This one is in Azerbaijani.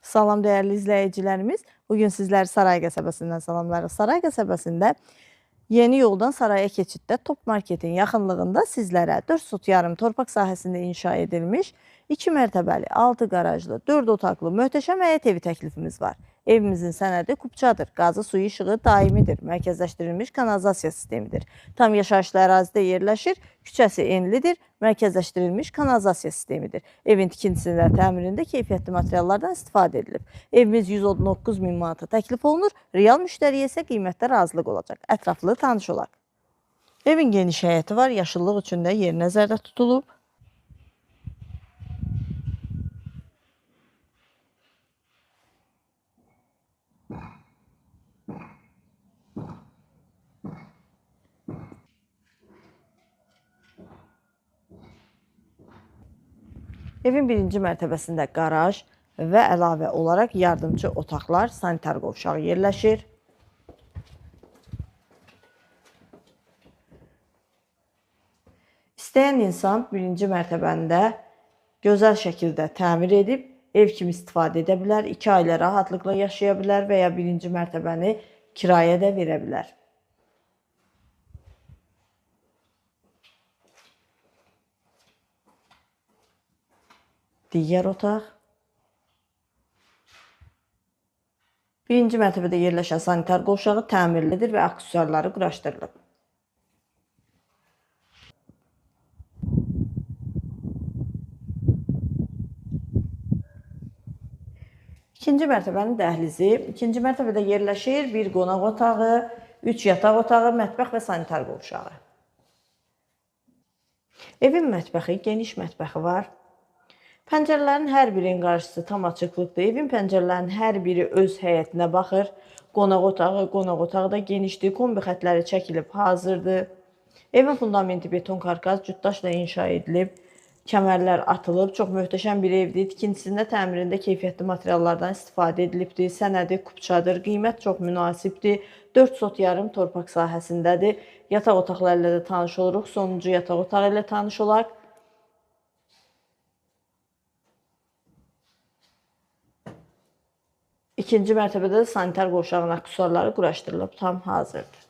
Salam dəyərli izləyicilərimiz. Bugün sizləri Saray qəsəbəsindən salamlayırıq. Saray qəsəbəsində yeni yoldan Saraya keçiddə Top Marketin yaxınlığında sizlərə 4 sot yarım torpaq sahəsində inşa edilmiş 2 mərtəbəli, 6 qarajlı, 4 otaqlı möhtəşəm həyət evi təklifimiz var. Evimizin sənədi kupçadır, qazı, suyu, işığı daimidir, mərkəzləşdirilmiş kanalizasiya sistemidir. Tam yaşayışlı ərazidə yerləşir, küçəsi enlidir, mərkəzləşdirilmiş kanalizasiya sistemidir. Evin tikintisində, təmirində keyfiyyətli materiallardan istifadə edilib. Evimiz 119 min manata təklif olunur, real müştəriyə isə qiymətdə razılıq olacaq. Ətraflı tanış olaq. Evin geniş həyəti var, yaşıllıq üçün də yer nəzərdə tutulub. Evin birinci mərtəbəsində qaraj və əlavə olaraq yardımçı otaqlar, sanitar qovşağı yerləşir. İstəyən insan birinci mərtəbəndə gözəl şəkildə təmir edib ev kimi istifadə edə bilər, 2 ailə rahatlıqla yaşaya bilər və ya birinci mərtəbəni kirayə də verə bilər. Digər otaq. Birinci mərtəbədə yerləşən sanitar qovşağı təmirlidir və aksesuarları quraşdırılıb. İkinci mərtəbənin dəhlizi. İkinci mərtəbədə yerləşir bir qonaq otağı, 3 yataq otağı, mətbəx və sanitar qovşağı. Evin mətbəxi, geniş mətbəxi var. Pəncərələrin hər birinin qarşısı tam açıqlıqdır. Evin pəncərələrinin hər biri öz həyətinə baxır. Qonaq otağı, qonaq otağı da genişdir. Kombi xətləri çəkilib, hazırdır. Evin fundamenti beton karkas, cütdaşla inşa edilib. Kəmərlər atılıb. Çox möhtəşəm bir evdir. Tikintisində, təmirində keyfiyyətli materiallardan istifadə edilibdir. Sənədi kupçadır. Qiymət çox münasibdir. 4 sot yarım torpaq sahəsindədir. Yataq otaqları ilə də tanış oluruq. Sonuncu yataq otağı ilə tanış olaq. İkinci mərtəbədə də sanitar qovşağının aksesuarları quraşdırılıb, tam hazırdır.